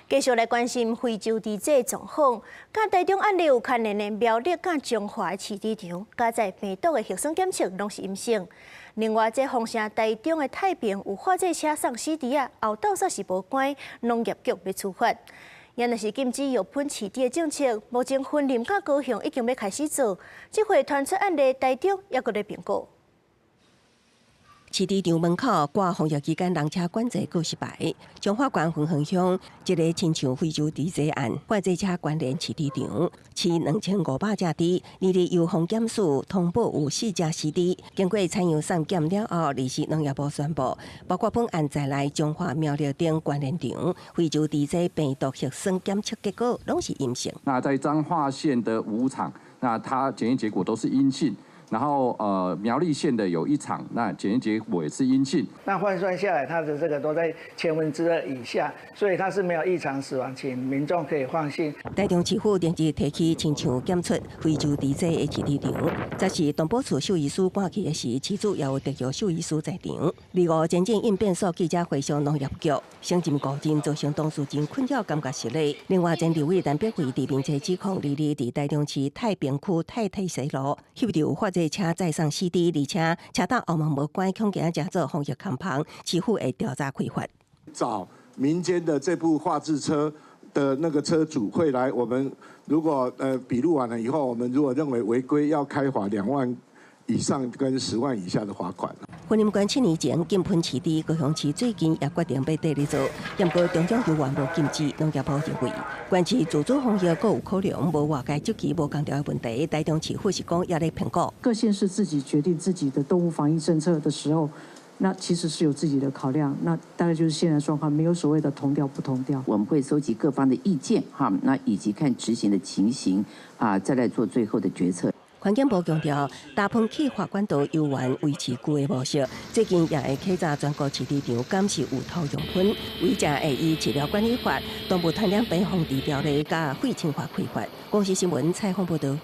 繼續來關心非洲豬瘟狀況，佮台中案例有牽連的苗栗佮彰化飼豬場，加載病毒的核酸檢測攏是陰性。另外，這封城台中的太平有貨載車送死豬仔，後鬥煞是無關，農業局欲處罰。也若是禁止藥噴飼豬的政策，目前雲林佮高雄已經欲開始做，這回傳出案例，台中猶閣咧評估。飼豬場門口掛防疫期間人車管制告示牌，彰化縣雲峰鄉一个親像非洲豬瘟案，貨載車關聯飼豬場，飼2500隻豬，二日由防檢署通報有四隻死豬，經過採樣送檢了後，臨時農業部宣布，包括本案在內彰化苗栗等關聯場，非洲豬瘟病毒核酸檢測結果攏是陰性。那在彰化縣的五場，那它檢驗結果都是陰性。然後苗栗縣的有一場，那檢驗結果也是陰性。那換算下來，它的這個都在千分之二以下，所以它是沒有異常死亡，請民眾可以放心。台中市府連日提起親像檢出非洲豬瘟的飼豬場，這是動保處獸醫師趕去的時，飼主也有特約獸醫師在場。二五前進應變所記者會上農業局，省任誤認造成當事人困擾，感覺失禮。另外，前立委陳碧惠佇面冊指控，二日佇台中市太平區太退西路，翕著有貨載車載送死豬，而且車斗後門無關，恐驚成做防疫空縫，市府會調查開罰。找民間的這部化制車的那個車主會來，我們如果筆錄完了以後，我們如果認為違規，要開罰2萬以上跟10萬以下的罰款。雲林縣7年前禁噴飼豬，高雄市最近也決定欲綴咧做，毋過中獎猶原無禁止，農業部認為，縣市自主防疫閣有可能無外界這期無仝調的問題。台中市府是講猶咧評估。各縣市自己決定自己的動物防疫政策的時候，那其實是有自己的考量。那大概就是現在狀況，沒有所謂的同調不同調。我們會收集各方的意見，哈，那以及看執行的情形，啊，再來做最後的決策。環境部強調，大噴氣化管道猶原維持舊的模式。最近也會檢查全國飼豬場，敢是有偷用噴，違者會依飼料管理法、動物傳染病防治條例佮廢青法開罰。公視新聞採訪報導。